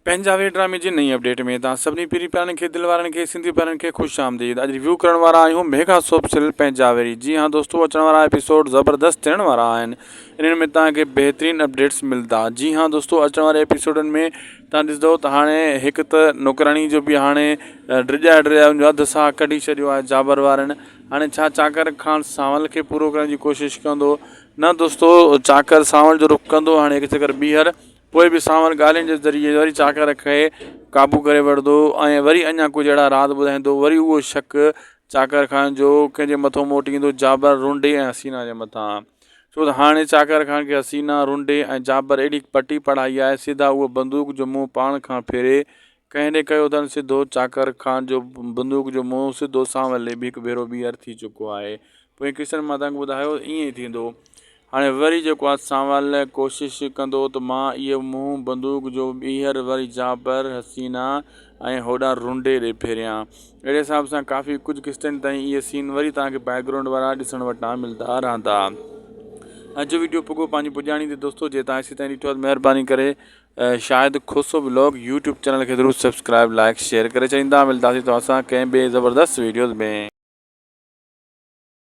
پنهنجا وير ڊرامي جي نئين اپڊيٽ ۾ توهان سڀني پرين پيارن کي دل وارن کي سنڌي ڀائرن کي خوش آمديد اڄ ريويو ڪرڻ وارا آهيون ميگا سوپ سيريل پنهنجا ويري جي ها دوستو اچڻ وارا ايپيسوڊ زبردست ٿيڻ وارا آهن انهن ۾ توهان کي بهترين اپڊيٽس ملدا جي ها دوستو اچڻ واري ايپيسوڊن ۾ توهان ڏسندو ته هاڻي هڪ ته نوڪراڻي جو به هاڻي ڊڄائي ڊڄائي ان جو اڌ ساهه ڪڍي ڇڏيو آهي جابر وارن هاڻي ڇا چاڪر خان سانول کي پورو ڪرڻ جي ڪوشش ڪندو نه دوستو چاڪر سانول جو رخ ڪندو هاڻي هڪ چڪر ٻيهر پوء به سانول ڳالهين جي ذريعي وري چاڪر کي قابو ڪري وٺندو ۽ وري اڃا ڪجهه اهڙا راز ٻڌائيندو. وري اهو شڪ چاڪر خان جو ڪنهن جي مٿو موٽي ايندو، جابر، رونڊي ۽ حسينا جي مٿان. ڇو ته هاڻي چاڪر خان کي حسينا، رونڊي ۽ جابر اهڙي پٽي پڙهائي آهي، سڌا اهو بندوق جو منهن پاڻ کان ڦيري ڪنهن ڏي ڪيو اٿن، سڌو چاڪر خان جو بندوق جو منهن سڌو سانول ڏي به هڪ ڀيرو ٻيهر ٿي چڪو آهي. پوئين قسطن مان توهان کي ٻڌايو ائين ئي ٿيندو. هاڻي وري جيڪو آ سانول ڪوشش ڪندو ته مان اهو منهن بندوق جو ٻيهر وري جابر، حسينا ۽ هوڏانهن رونڊي ڏي ڦيريان. اهڙي حساب سان ڪافي ڪجهه قسطن تائين اهي سين وري توهان کي بيڪ گرائونڊ وارا ڏسڻ وٽان ملدا رهندا. اڄ جو وڊيو پڳو پنهنجي پڄاڻي تي دوستو جي توهان هيسي تائين ڏٺو آهي ته مهرباني ڪري Shahid Khoso vlog YouTube channel کي ضرور سبسڪرائب لائڪ شيئر ڪري ڇڏيندا ملداسين توهان سان ڪنهن ٻئي زبردست وڊيوز ۾.